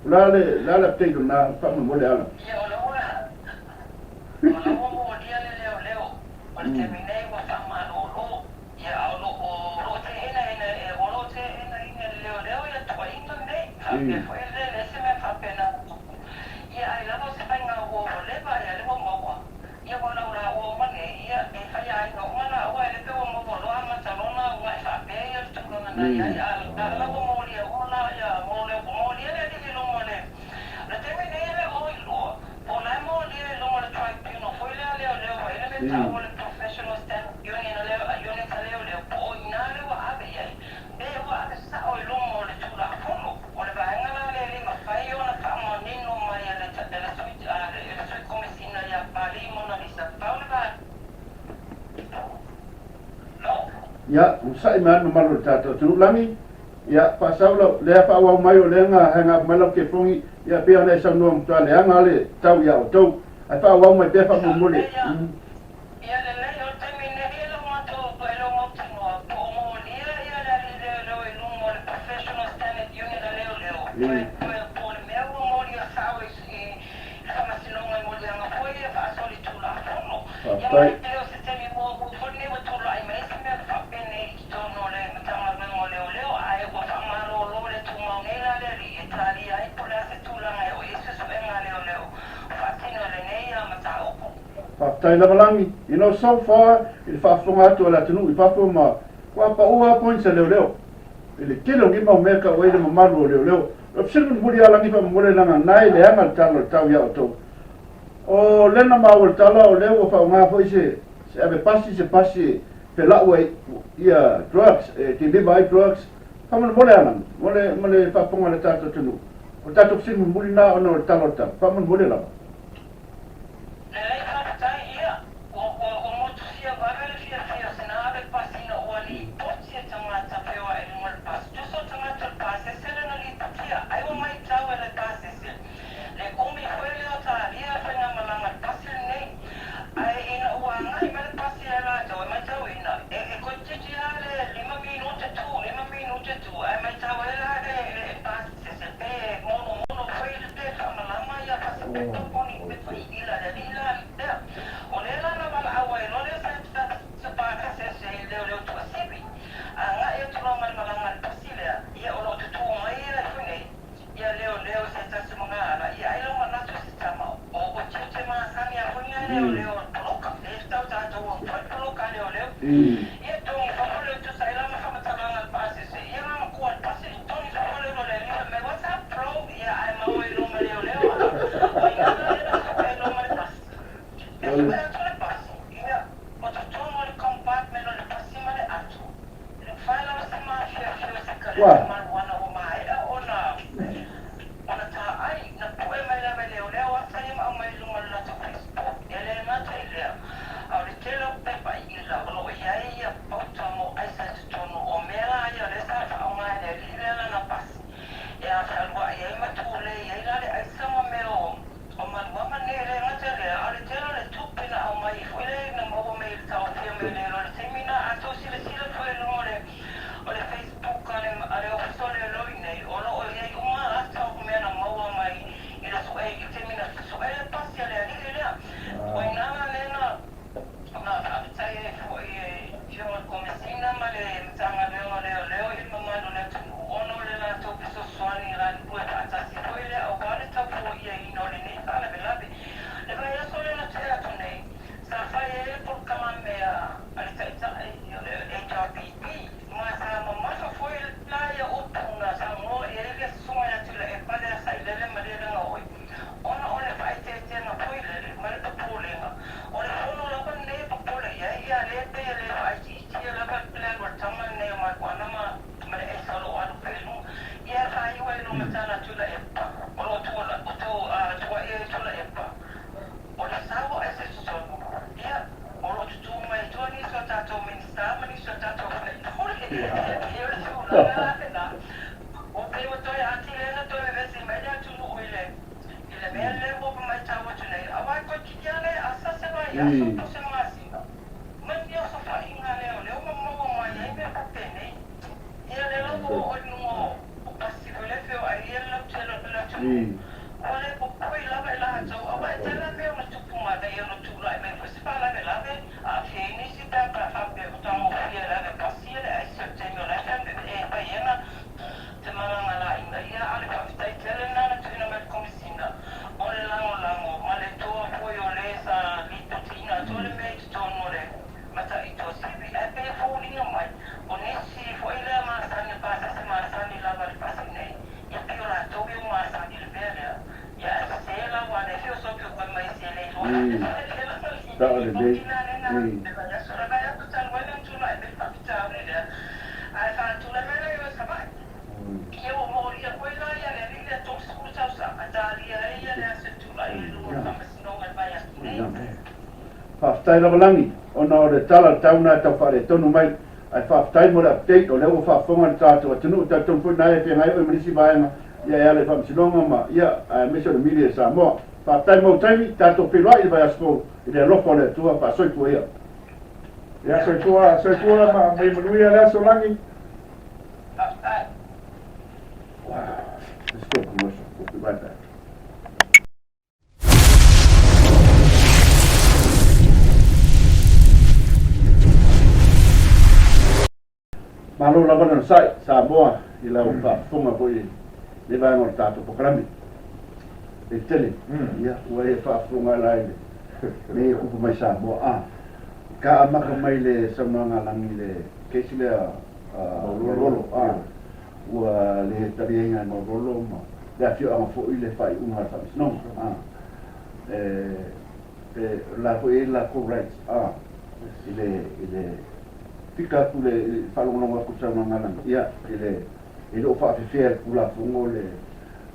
O le a le, le a le update o lena faamolemole ala? Ia, o la ua, o la ua molia le leoleo, o le taimi nei ua faamalolo, ia, a o lo o, o lo o teena ina, o lo o teenaina e le leoleo ia tuuaiga lenei, faapea foi le le isi mea faapena na tupu. Ia, ai lava o se faiga ua, ua leva, ia lea ua maua, ia ua laulaua uma nei, ia, e faiaina uma laua, e le pe ua maua loa amata loa ona uunai faapea ia le tulaga na i ai, a o la ua molia uma la, ia, molia le alii i luma o le, o le taimi nei e le o iloa, po o la e molia i luma o le tribunal foi lea a leoleo ua i ai le mea taua o le Professional Standard Union a leo, unit a leoleo, po o i ina lea ua ave i ai, pe ua ave sao i luma o le Tulafono. O le vaega la lea e le mafai ona faamanino mai e le, e le Sui, e le Sui Komesina ia Pali Monalisa. Pau le vaega. No. Ia, onosai mai lava le mamalu o le tatou atunuu. Lagi, ia, faasau lau, lea faaauau mai o lea na hang up mai lau kefogi, ia, pei ona e saunoa matua leaga lava le tau ia outou. Ae faaauau mai pea faamolemole. Ia lelei, o le taimi nei e lau matou, e lau mautinoa, po o molia ia le alii leoleo i luma o le Professional Standard Unit a leoleo, toe, toe, po o le mea ua molia sao i, i le faamasinoga i moliaga foi ia faasolitulafono. Ia ma e le o se taimi muamua foi lenei ua tulai mai ai se mea faapenei i totonu o le Matagaluega o Leoleo, ae ua faamalolo le tumau nei la le alii e talia ai po o le a se tulaga e oo i ai suesuega a leoleo o faatino i lenei mataupu. Faafetai lava Lagi, you know so far i le faafofoga atu a le atunuu i fafo ma ua pau lava points a leoleo i le tele o nei mau mea tau ai le mamalu o leoleo. O le fesili mulimuli lava Lagi faamolemole leaga na e leaga le tala o le tau ia outou. O lea na maua le tala o lea ua faaaoga foi se se ave pasi se pasi e felau ai ia drugs e deliver ai drugs. Faamolemole lava Lagi mo le mo le faafofoga a le tatou atunuu. O le tatou fesili mulimuli lena ona o le tala o le tau. Faamolemole lava. Lelei faafetai ia, ua ua ua motusia vave le fiafia o sina ave pasi ina ua lipoti e tagata feoai i luga o le pasi. Tusa o tagata o le pasese lea na lipotia, ai ua maitau e le pasese le umi foi lea o talia faigamalaga le pasi lenei. Ae ina ua agai mai le pasi ia latou e maitauina, e e toeitiiti lava le lima minute tu, lima minute tu, ae maitau ai la le le pasese pe monomono foi le faamalama ia fasipepa po o ni pepa ila le alii la lea. O lea la na valaau ai loa lea se pasese i leoleo Tuasivi, agai atu loa ma le malaga a le pasi lea, ia o lo o tutū mai ia ifo nei, ia leoleo i se tasi o magaala, ia ai lau manatu i se tama, o o tiute masani a foi nai leoleo o le poloka, e tau tatou au foi le poloka a leoleo, ia togi fafo leo tusa ai la ma faamatalaga a le pasese, ia la matua le pasi, togi fafo leo lo le alii fai mai, what's up bro, ia ae maua i loma leoleo, o ina la lea na su'e ai loma le pasi. E su'e atu le pasi, ia, o totonu o le compartment o le pasi ma le ato, Le fai lava se mafiafia o sikareta marijuana ua maea ona ona taai, na pue mai lava e leoleo ata ia ma aumai i luma o le latou Facebook. E le gata i lea, a o le tele o pepa i ila o lo o i ai ia pauta mo aisa i totonu o mea la ia o lea sa faaaoga e le alii lea lana pasi e afealua'i ai ma tulei ai la le aisa ma mea o O maluama nei, e le gata i lea, a o le tele o le tupe na aumai foi lea na maua mai i le taofia mai le loa i le taimi na, a tou silasila foi i luga o le o le Facebook a le a le Ofisa o Leoleo i nei, o lo o i ai uma ata o mea na maua mai i le sue i le taimi na sue le pasi a le alii lea. O i ina la lea na na faafetai ai foi e Afioga i le Komesina ma le Matagaluega o Leoleo i le mamalu o le atunuu ona o le latou fesoasoani i galulue faatasi foi lea aua le taufoiaina o lenei faalavelave. Le vaiaso lea na tea atu nei, sa fai ai le polokalame a le Taitai o le HRPP ma sa mamafa foi la ia upu na saunoa i ai le Susuga ia Tuilaepa lea Sailele Malielegaoi ona o le faaeteetega foi lele ma le popolega. O le fono lava lenei e popole i ai, ia lea pei e le faaitiitia lava le alu a le tama lenei o Maikuana ma ma le aisa o lo o alu pea i luga. Ia e faaiu ai loa ma tala a Tuilaepa, o lo o tuuaia ai Tuilaepa, o le sau o aisa i totonu, ia, o lo o tutū mai ai tua nisi o tatou Minisita ma nisi o tatou faipule. Ia o le tulaga la lena. Ua pei ua toe atili ai ona toe vevesi mai le atunuu i le i le mea lea ua matau atu nei, aua e toeitiiti lava le asa se vaiaso po o se masina mai ni osofaiga lea o lea ua maua mai ai mea faapenei. Ia lea la ua oo i luga o pasi foi lea e feoai ai le lautele o le atunuu. atunuu. Ua le popoi lava i latou, aua e tele lava mea ona tupu manaia ona tulai mai foi se faalavelave, aafia ai nisi pe a faapea ua taugofie le ave pasi ia le aisi o le taimi o la e fai ai femalagalaina. Ia, a o le faafetai tele lena na tuuina mai e le Komesina o le lagolago ma le toa foi o le sa lipotiina atoa le mea i totonu o le mataitu o Siri. Ae pei e foliga mai, o nisi foi lea masani, o pasese masani lava i le pasi nei, ia pei o latou ia ua masani i le mea lea. Ia, ae sese la, aua o lea e feosofi atu ai ma isi e le iloa Sao lelei. Faafetai lava Lagi ona o le tala o le tau na e tau faaletonu mai ae faafetai mo le update o lea ua faafofoga le tatou atunuu talitonu foi na e feagai oe ma nisi vaega ia e ala i faamasinoga ma ia aemaise o le media i Samoa. Faafetai mo taimi tatou feiloai i le vaiaso fou i le alofa o le Atua faasoifua ia. Ia soifua soifua ma mei manuia le aso Lagi. Faafetai. Wow. Let's go commercial. We'll be right back. Malo lava le onosai, Samoa, i lau faafofoga foi i lenei vaega o le tatou polokalame. E tele, ia, ua e faafofoga la i le mea ia kupu mai Samoa. A, ka amata mai le saunoaga a Lagi i le kesi lea a Maulolo, a, ua le taliaina e Maulolo ma le afioaga foi le faaiuga a le Faamasinoga. A, e, e, o la foi e i ai le latou rights, a, i le, i le, pika atu le faalogologo atu i le saunoaga a Lagi, ia, e le, e le o faafefea e le Tulafono le,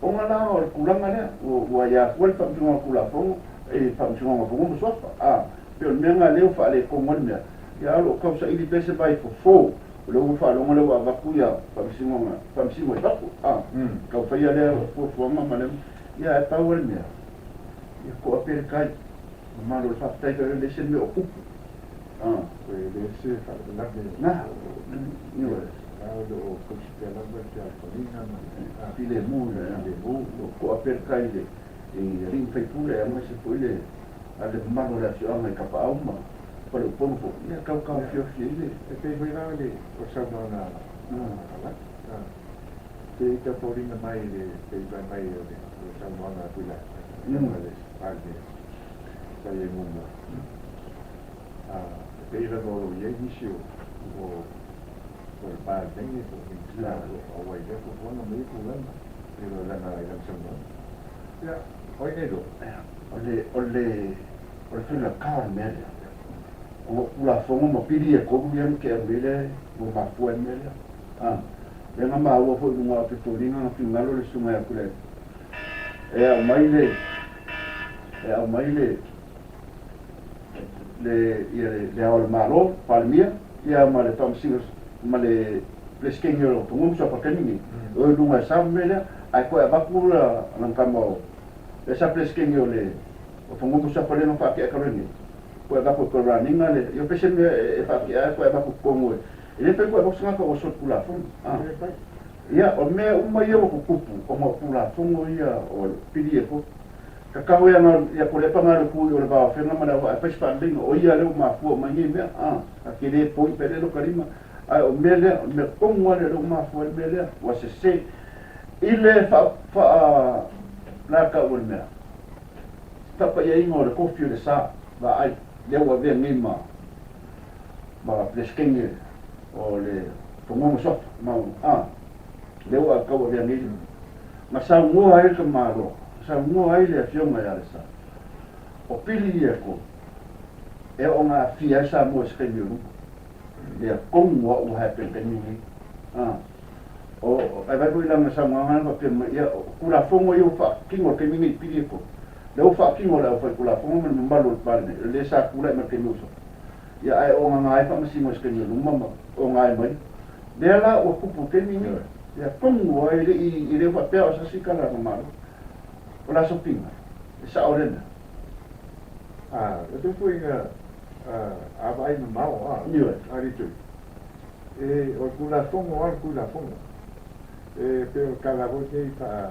ona la o le tulaga lea, ua, ua aia fua le Faamasinoga o Tulafono, i le Faamasinoga o Fanua ma Suafa, a, pei o le mea lena lea ua faaletonu ai le mea, ia, a o lo o tau saili pea se vaifofo, o lea ua faalogo lea ua avatu ia Faamasinoga, Faamasino i fafo, a, tau faia lea fuafuaga ma le, ia, ae pau lava le mea, ia to'a pea le tai, mamalu o le faafetai foi e leai se mea o tupu. E le se faalavelave Ioe. La o lo o tausi pea lava le fealofaniga ma le filemu filemu. O to'a pea le tai i le alii ma faipule aemaise foi le a le mamalu o le afioaga i Kapaau ma Faleupolu foi, ia tau taofiofi ai le. E pei foi la o le saunoaga a Laki, pei tau foliga mai le pei fai mai o le saunoaga a Tuilaepa, le Palemia sa i ai muamua. E pei lava o lo o i ai nisi o o le Palemene po o Minisita o lo o faaauau i lea fuafuaga ma ia tulaga i lana i lana saunoaga. Ia, o ai nei iloa? O le o le o le faigata o le mea lea, o lou Tulafono ma pili e tolu ia na tea nei lea ua mafua ai le mea lea. A, lea na maua foi i luga o Petolina na finagalo le susuga ia Tuilaepa e aumai le e aumai le le, ia le, le Ao o le Malo, Palemia, ia ma le Faamasino, ma le Peresetene o Fanua ma Suafa taimi nei, o i luga e sa le mea lea, ae toe avatu la, lana tama o, lea sa Peresetene o le, o Fanua ma Suafa lea na faatea talu ai nei, toe avatu e toe run ina le, ia pei se mea e faatea ai toe avatu i totonu e, e le mafai ona toe avatu se tagata ua solitulafono. A. Ia, o mea uma ia ua tutupu ona o Tulafono ia o pili e fou. Tatau ia ia Kolepa galu pui o le vaofega ma le auvaa e fai se faaleleiga, o ia lea ua mafua mai nei mea, a, a te le poi pe le loka lima, ae o mea lea, o le mea tonu lava lea o lea ua mafua ai le mea lea, ua sese i le faa, faa, la tau o le mea, faapaiaiga o le kofi o le sa, vaai, lea ua avea nei ma, ma Peresetene o le Fanua ma Suafa, ma, a, lea ua tau avea nei, Na saunoa ai le tamaloa, na saunoa ai le Afioga ia Alesa, o pili ia e tolu, e oo na aafia ai Samoa i se taimi o luma. Lea tonu lava ua happen i le taimi lenei. A, o, ae vaai foi i lana saunoaga lea na faapea mai, ia, o Tulafono ia ua faatino i le taimi lenei i pili ia e tolu. Lea ua faatino e le aufaitulafono ma le mamalu o le Palemene, o lea sa tulai mai i le taimi ua sola. Ia, ae o gagā ai Faamasino i se taimi o luma ma o gā mai. Lea la ua tupu i le taimi lenei. Ia tonu ai, e le i, e le o faapea o se isi tala na malo. O le aso pinga, e sao lea mea. A, e pei foi ina, a, a vaai mamao, a, Ioe. a Litui. E, o le Tulafono lava le Tulafono. E pei o le tala foi lenei faa,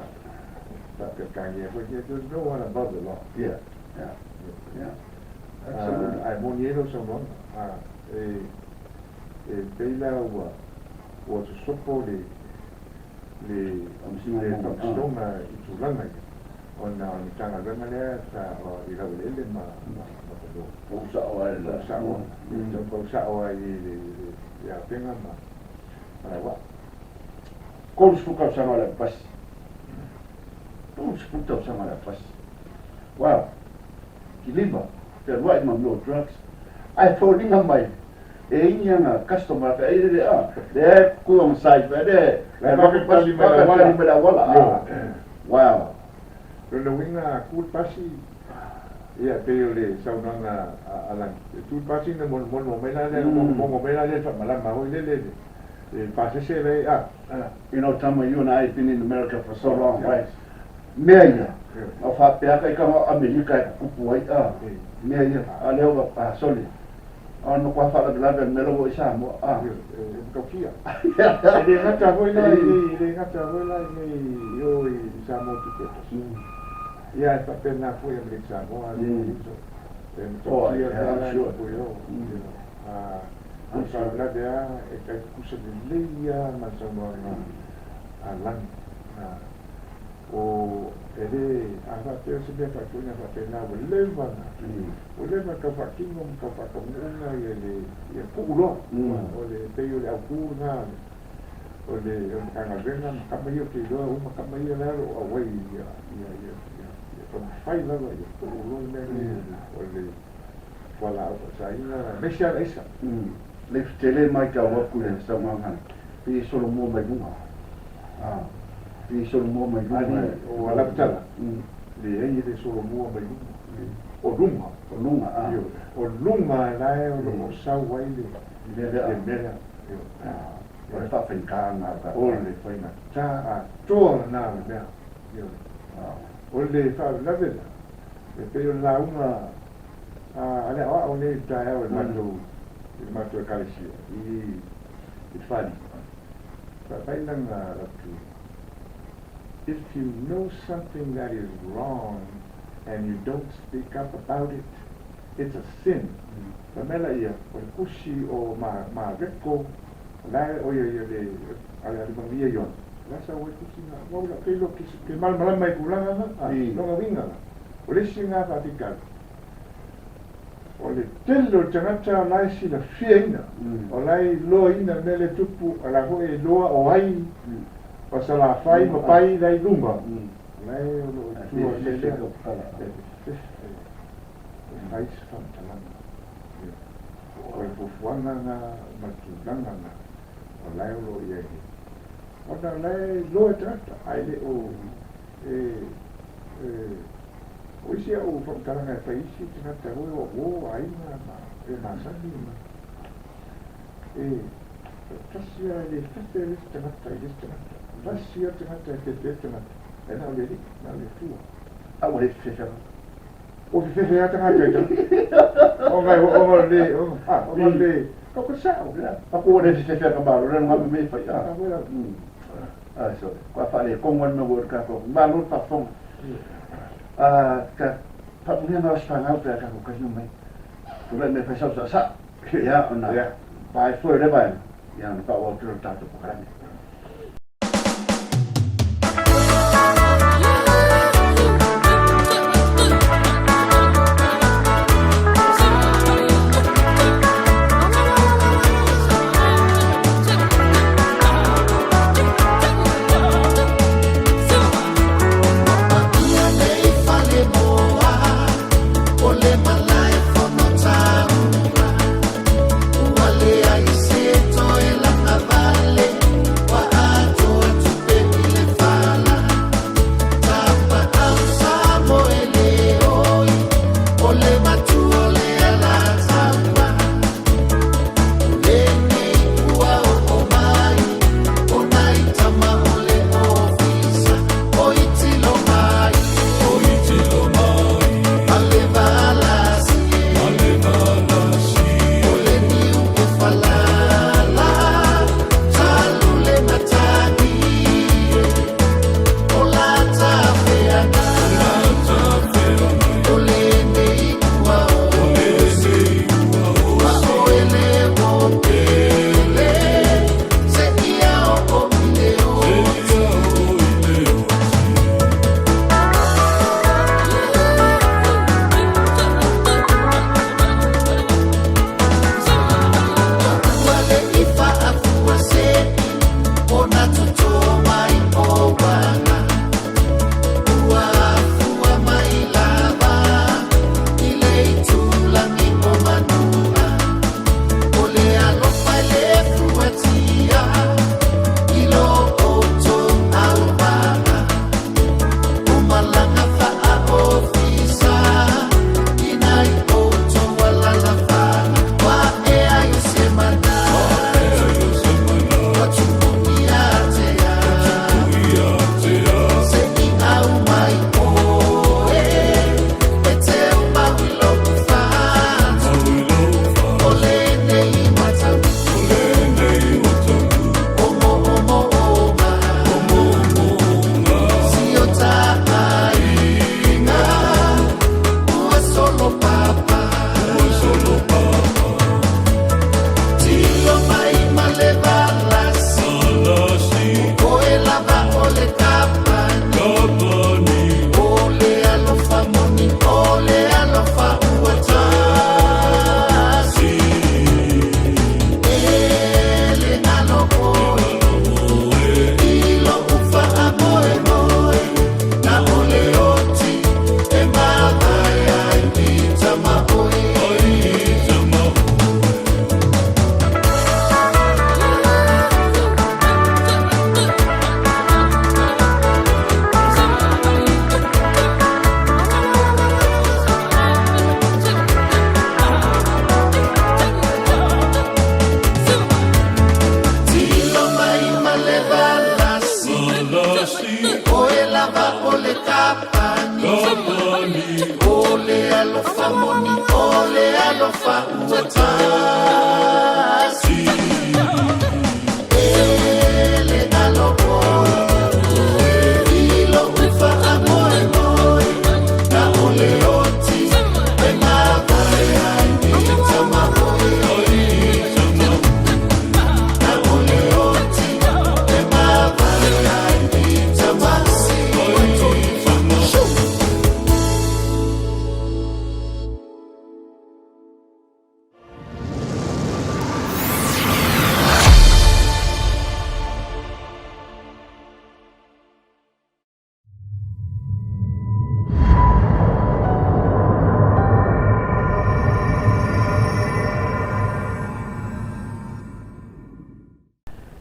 Faaperetania foi lea, there's no one above the law. Yeah. Absolutely. Ae moni ai lau saunoaga, e, e pei la ua, ua sosopo le, le, Faamasinoga le maua, faamasinoga i tulaga ia, ona o le Matagaluega lea sa i laueleele ma, ma, ma fanua. Pau sa'o ai la. Pau sa'o, pau sa'o ai i le, le afega ma, ma le auaa. 30 tausaga o le pasi. 30 tausaga o le pasi. Wow. Kiliva, fealuai ma mea o drugs. Ae foliga mai, e ini ana customer pe ai le a, le e ku on side pe le, Le vaka tali mai le auala. Mai le auala. Io. Wow. Lona uiga a tu le pasi, ia pei o le saunoaga a Lagi, e tu le pasi ona monomono mai la lea, mogomogo mai la lea i le faamalama foi lele le pasese la a. You know, Tama, you and I have been in America for so long, right? Mea ia, na faapea ka i ka Amerika e kukupu ai, a, mea ia, a lea ua, a, sorry, a no kua faalavelave a le mea la ua i Samoa, a. E matautia. E le gata foi la i nei, e le gata foi la i nei i o i Samoa Tutoatasi. Ia e faapena foi Amerika Samoa le uso. E matautia Oh, mea la I'm e sure. tupu i o. A, o le faalavelave lava e tai tutusa lelei lava ma le saunoaga a Lagi. O e le a faapea se mea faatuina faapena ua leva na ua leva na tau faatino ma tau faataunuuga ia le ia tuu loa. O le pei o le autū lena o le o le Matagaluega ma tama ia ou te iloa uma tama ia la o lo o auai ia ia ia ia ia taumafai lava ia tuu loa le mea lenei o le fualaau faasaina aemaise lava le aisa. Le tele matau atu i le saunoaga pei e solomua mai luga. Pei e solomua mai luga. Ali o Alaputala, leai e le solomua mai luga. O luga. O luga, a. Ioe. O luga la e o lo o sau ai le Le mea le mea lea. Ioe. O le faafaigata lena o tatou. O le faigata atoa lena o le mea. Ioe. O le faalavelave la, e pei o le lauga a le aoao nei i le taeao i le matou i le matou ekalesia i i le Fali. Fai mai lana atu, If you know something that is wrong and you don't speak up about it, it's a sin. Fai mai laia, o le tusi o Mareko, o la e, ʻoia ia le, a le Alimanuia Iona, o la e sau ai tusi na, ua ula, ke iloa, ke malamalama i tulaga na, a, lona uiga la, o le isi lena faafitauli, o le tele o le tagata o la e silafiaina, o la e iloaina le mea lea e tupu, o la foi e iloa o ai o Salafai ma Pai la e i luga, o la e o lo o i tua o le mea lea, e fefefe e fai se faamatalaga. O le fuafuaga lena ma le tulaga lena o la e o lo o i ai nei. Ona o la e iloa e tagata, ae le o e, e, o isi au faamatalaga e fai isi tagata foi o uo, aiga ma e masani ma e tasi lava e le fefe le isi tagata i le isi tagata. Tasi lava le tagata e fefe ai le tagata, e na o le Alii, na o le Atua. A ua le fefefe atu. Ua fefefe lava tagata i tagata. Ona ona le ona ona le kau ka sa'o. Aku ua le fefefe atu malo le ngā me fai a. A so, kua faaletonu ai le mea ua i le tatou Malo le faafofoga. A ka faamulia na o se fanau pe a tatou taimi mai. Tulai mai fai sau sa'asa'a. Ia ona pae foe o lea vaega, ia ona faaauau atu lea o le tatou polokalame.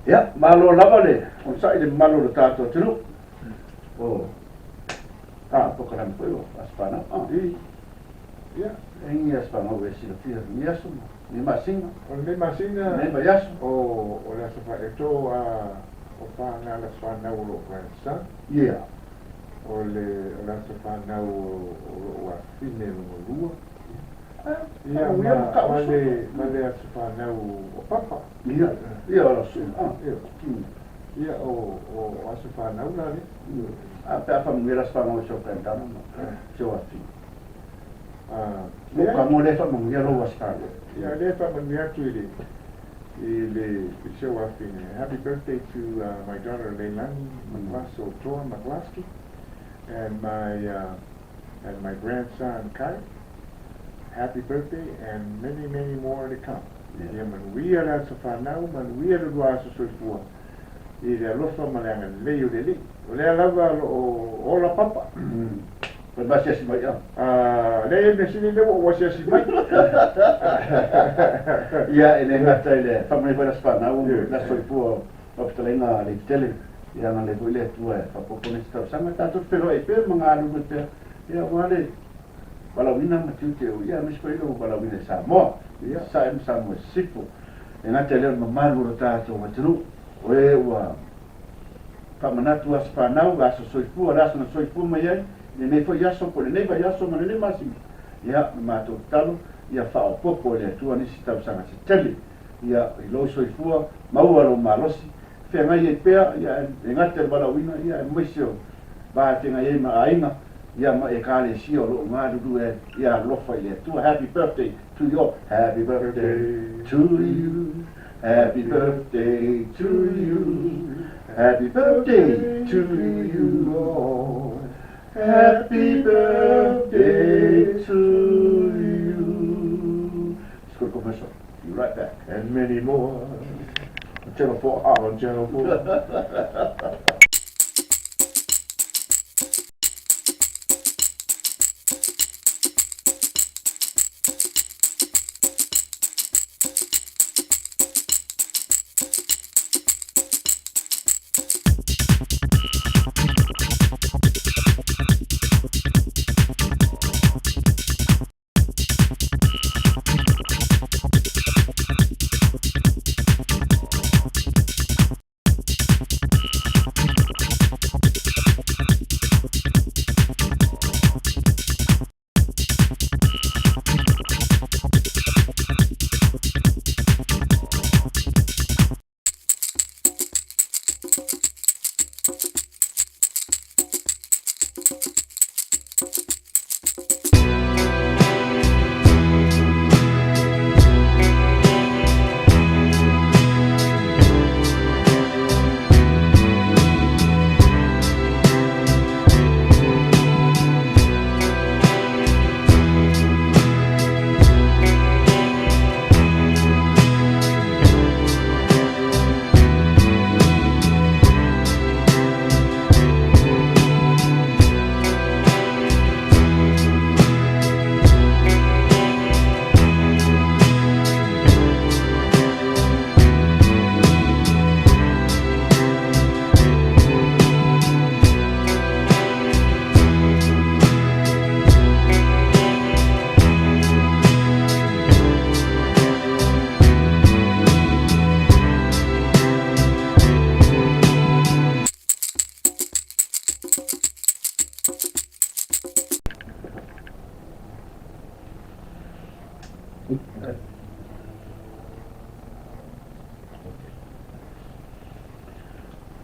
Ia, malo lava le onosai i le mamalu o le tatou atunuu. O a polokalame foi o Aso Fanau. Ah. I, ia. E ni aso fanau e silafia lenei aso ma lenei masina. O lenei masina. Lenei vaiaso. O, o le aso fa, e to a, o fa na le aso fanau o lo'u grandson. Ia. O le, o le aso fanau o, o lo'u afafine lona lua. Ia, ma, ma le, ma le aso fanau o Papa. Ia, ia o lau susuga. Ah. Ia. Ia, o, o aso fanau la lea. A pe a faamanuia le aso fanau o si ou grandana ma si ou afafine. Ah, Mo ka mo le faamanuia lou aso fanau. Ia, lea e faamanuia atu i le, i le, i si ou afafine. Happy birthday to my daughter Leilani McGlass-Otoa McGlasky and my and my grandson Kai. Happy birthday and many many more to come. Ia manuia le aso fanau, manuia le lua aso soifua i le alofa ma le agalelei o le Alii. O lea lava o lo o ola Papa. Fai ma asiasi mai a. Ah, leai e mea sili lea ua ou asiasi mai. Ia, e le gata i le faamanuia foi le aso fanau, le aso soifua o lau fetalaiga Leitele, ia agalelei foi le Atua e faaopoopo nisi tausaga. Tatou te feiloai pea ma galulue pea, ia aua le valaauina ma tiute o ia, aemaise foi lou valaauina i Samoa, i Sasae ma Samoa i Sisifo. E gata i lea o le mamalu o lo tatou atunuu, o e ua faamanatu aso fanau, aso soifua, le aso na soifua mai ai, i lenei foi aso, po o lenei vaiaso ma lenei masina, ia, na matou tatalo, ia faaopoopo e le Atua nisi tausaga se tele, ia, i lou soifua, maua lou malosi, feagai ai pea, ia, e gata i le valaauina, ia, aemaise o va e feagai ai ma aiga, ia ma Ekalesia o lo o galulue ai, ia alofa i le Atua. Happy birthday to you all. Happy birthday to you. Happy birthday to you. Happy birthday to you all. Happy birthday to you. Let's go to commercial. Be right back. And many more. On Channel 4. On Channel 4.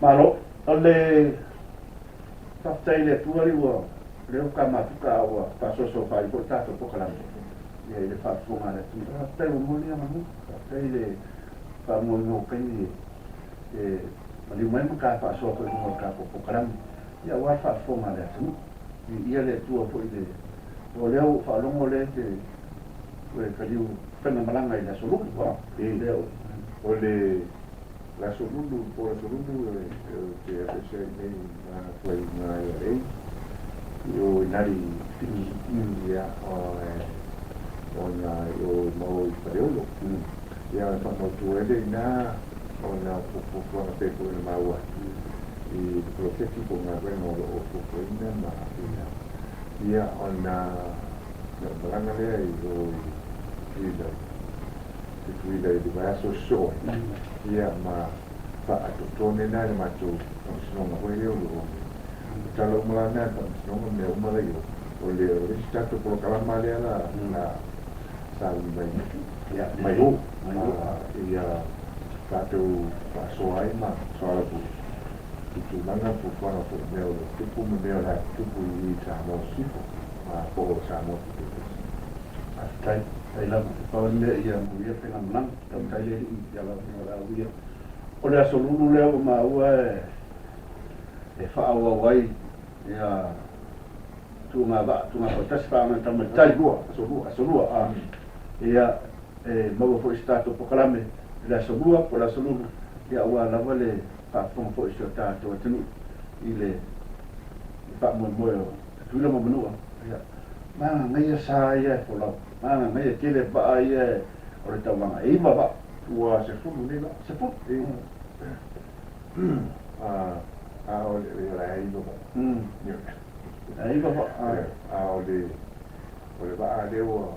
Malo, o le faafetai i le Atua alii ua leo ka mafuta a ua faasoasoa faali foi tatou polokalame ia i le faafofoga a le atunuu. Faafetai ua moni Aganuu, faafetai i le faamoemoe o taimi e maliu mai ma ta faasoa foi i luga o le tatou polokalame ia aua le faafofoga a le atunuu. Viia le Atua foi i le o lea ua ou faalogo lea e te toe taliu faigamalaga i le Aso Lulu a lea ua O le le Aso Lulu, le po o le Aso Lulu ou te aveese ai nei ma atu ai i uga i LA i o i Nadi Fiti ia ona i o i maua i Faleolo. Ia ona faamautu ai lea i ina. Ona o fuafuaga pei foi ona maua i le poloketi po o galuega o lo o fuafuaina ma ia ona ou malaga lea i o i Tutuila Tutuila i le vaiaso sosoo ai ia ma faaatoatoa mea na i le matou faamasinoga foi lea o lo o tala uma la mea a le faamasinoga ma mea uma la i o. O le o le isi tatou polokalama lea la la sauni mai mai o ia tatou faasoa ai ma soalaupule i tulaga fuafuaga foi i mea o lo o tupu ma mea o le a tutupu i Samoa Sisifo ma po o Samoa Tutoatasi. Faafetai, faafetai lava. E pau le mea ia manuia faigamalaga. Tautai le Alii ia lau Afioga Laauli. O le Aso Lulu lea ua maua e faaauau ai ia tuuga vaa, tuuga faatasi faaagata tamaitai. Aso Lua, Aso Lua, a. Ia, e maua foi i se tatou polokalame i le Aso Lua po o le Aso Lulu, ia aua lava le faafofoga foi o si o tatou atunuu i le faamoemoe o Tutuila ma Manua. Ia, manaia sa ia e folau, manaia tele vaa ia o le tauvaga, e iva vaa. Ua 10 nei vaa. 10? A o le la e iva vaa. E iva vaa. A o le o le vaa lea ua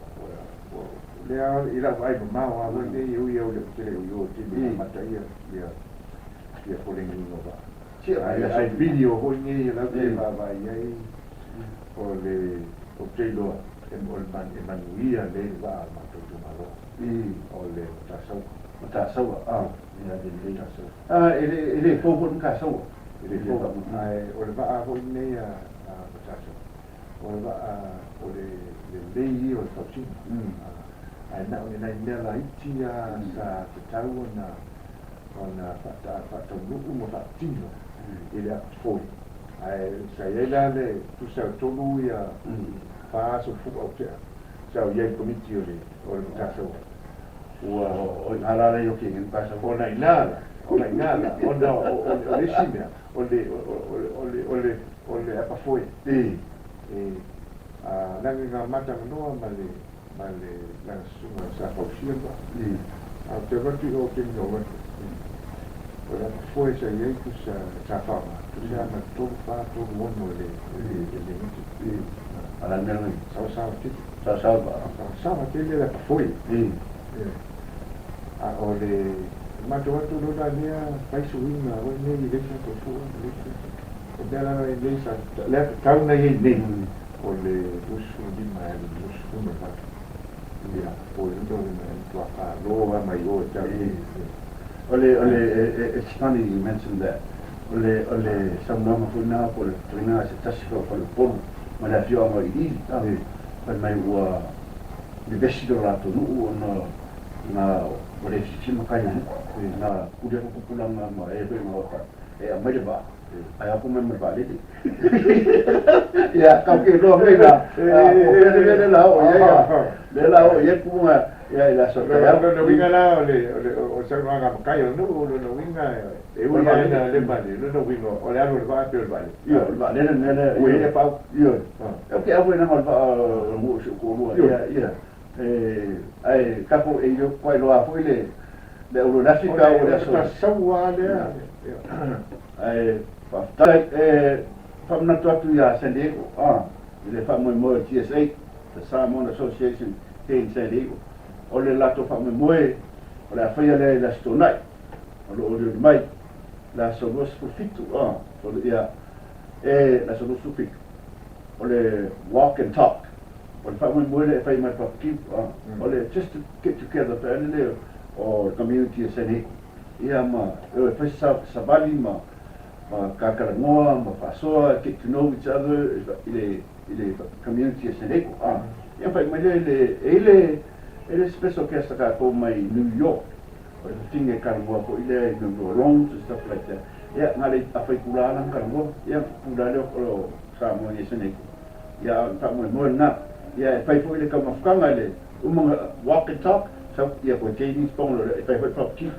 ua lea i lau vaai mamao lava foi nei e ui au i le tele o i o i taimi e amata ai ia ia koleniga o vaa. Ai video foi nei e latou te vaavaai ai o le ou te iloa e o le e manuia nei le vaa a le matou itumalo o le Matasaua. Matasaua, a, ia lelei. A, e le e le fou foi le Matasaua. E le fou, ae o le vaa foi lenei a Matasaua, o le vaa o le lelei ia o le fausiga, ae na o ni nai mea laiti lava sa tatau ona ona faataunuu ma faatino i le apafoe. Ae sa i ai la le tusa o tolu ia fa aso fua ua tea sa ou i ai i le komiti o le o le Matasaua. Ua O ina la le ioki i Matasaua. Ona ina la, ona ina la, ona o le isi mea, o le o le o le o le apafoe. E leaga na mataganoa ma le ma le lana susuga sa fausia le vaa. Ae ou te alu atu i o i le taimi na ou alu atu ai, o le apafoe sa i ai tusa sa faaaoga, tusa lava ma le 3, 4, 3, 6 e le e le giti. A o le a le mea lena? Saosaoa tele. Saosaoa le vaa. Saosaoa tele le apafoe. A o le matou atu loa la lea fai suiga foi nei i le isi atu fua ma le isi atu. O mea la nei sa lea tatau ona i ai nei o le 25 e alu i le 28. Ia, po o lona uiga e matua falo lava mai o e tau i. O le, o le, it's funny you mention that. O le, o le saunoaga foi lena po o le fetalaiga a se tasi foi o faleupolu ma le afioaga o Iliili, fai mai ua vevesi lo latou nuu ona na ua le fiafia matai o nuu, na pule atu tupulaga ma e foi na e aumai le vaa, ae o atu mai ma le vaalele. Ia, kau ke loa mai la, po o fea le mea lea la oo i ai, lea la oo i ai kuga ia i le aso taeao. O lona uiga la o le o le saunoaga a matai o le nuu, o lona uiga e ui lava ina leva le lona uiga o le alu o le vaa pei o le vaalele. Ioe, o le vaalele le mea lea. Ua i ai le pau. Ioe. Ou te ave leaga o le vaa o le nuu o si ou toalua. Ia, ia. Ae tatou e iloa lava foi le le aulolafi pe a oo i le aso. O le saua lea. Ae faafetai. E faamanatu atu ia San Diego a i le faamoemoe o le TSA, the Samoan Association here in San Diego, o le latou faamoemoe o le a faia lea i le Aso Toonai o lo o olioli mai, le aso 27 a, o le, ia, e, le aso 27, o le walk and talk. O le faamoemoe lea e fai mai le Papa a, o le just to get together pe a lele o le community o San Diego. Ia ma e fai savali ma ma kakalanoa ma faasoa, get to know each other i le i le community o San Diego. A, ia fai mai lea i le, e i le, e le special guest a tatou mai New York, o le fafine e talanoa foi lea i mea o loans and stuff like that. Ia, na le a fai pula la na talanoa, ia, pula lea o Samoa i San Diego. Ia, a o le faamoemoe lena. Ia, e fai foi le taumafataga i le uma walk and talk, sau, ia koe Jamie Spong, e fai foi le PUBG, e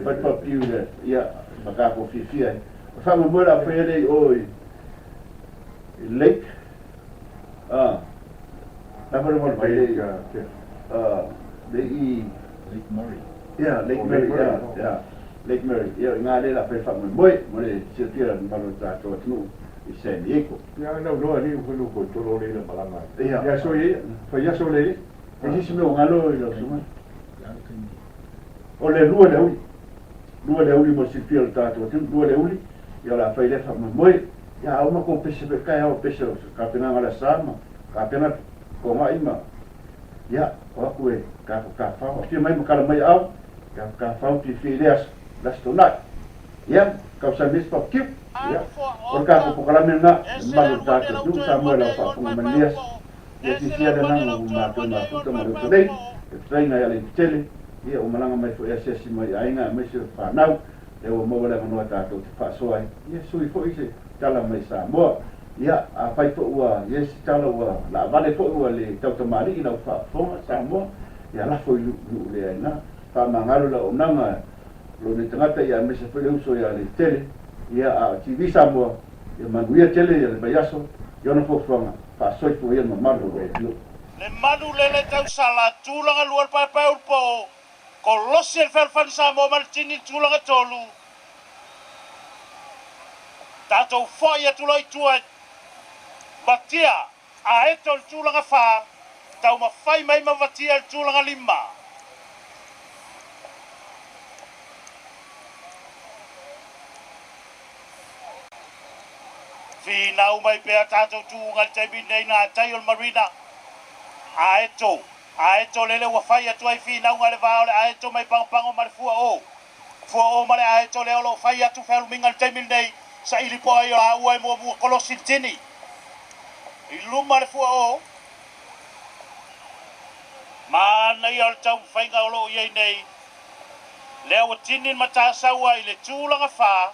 fai le PUBG i le, ia, ma tatou fiafia ai. O le faamoemoe la faia lea i o i Lake, a, la foi le vai le, a, le i Lake Murray. Yeah, Lake Murray, yeah, yeah. Lake Mary, ia o i ina lea o le a fai le faamoemoe mo le silafia e le mamalu o le tatou atunuu i San Diego. Ia ana uloa alii ua fai ko tolo le ila malanga. Ia aso ia, fai aso le ia. E se isi mea ua galo i lau susuga? O le 2 i le aoauli. 2 i le aoauli mo le silafia o le tatou atunuu, 2 i le aoauli, ia o le a fai lea faamoemoe. Ia a uma kou pese foi taeao o pese o tapenaga o le Aso Sa ma tapena togai ma ia o atu e tatou tafafao. Afio mai ma tala mai aao, tatou tafafao fiafia i lea aso, le Aso Toonai. Ia, tausami ai se papatiu. Ia, o le tatou polokalame lena, le mamalu o le tatou atunuu, Samoa i lau faafofoga mai i lenei aso. Ia fiafia le agaga ua matou mafuta ma le uso nei, le fetalaiga ia Leimatele, ia ua malaga mai foi e asiasi mai i aiga aemaise o fanau, lea ua maua le avanoa tatou te faasoa ai, ia sui foi se tala mai Samoa. Ia, afai foi ua i ai se tala ua laavale foi ua le tautamalii i lau faafofoga Samoa, ia lafo i nuu le aina. Faamagalo le auaunaga o lou nei tagata ia aemaise foi le uso ia Leimatele, ia a o TV Samoa, ia manuia tele ia le vaiaso i ona fuafuaga. Faasoifua ia le mamalu o lou atunuu. Le malu lele tausala, tulaga lua le paepae ulupo, kolosi e le fealofani Samoa ma le tini le tulaga tolu. Tatou foi atu loa i tua e vatia aeto le tulaga fa, taumafai mai ma vatia le tulaga lima. Finau mai pea tatou tuuga i le taimi lenei nā tai o le marina. Aeto, aeto lele ua fai atu ai finauga i le va o le aeto mai Pagopago ma le Fuaō. Fuaō ma le aeto lea o lo o fai atu fealumiga i le taimi lenei, saili po ai o lāua e muamua kolosi le tini. I luma le Fuaō, manaia o le taumafaiga o lo o i ai nei, lea ua tini le Matasaua i le tulaga fa.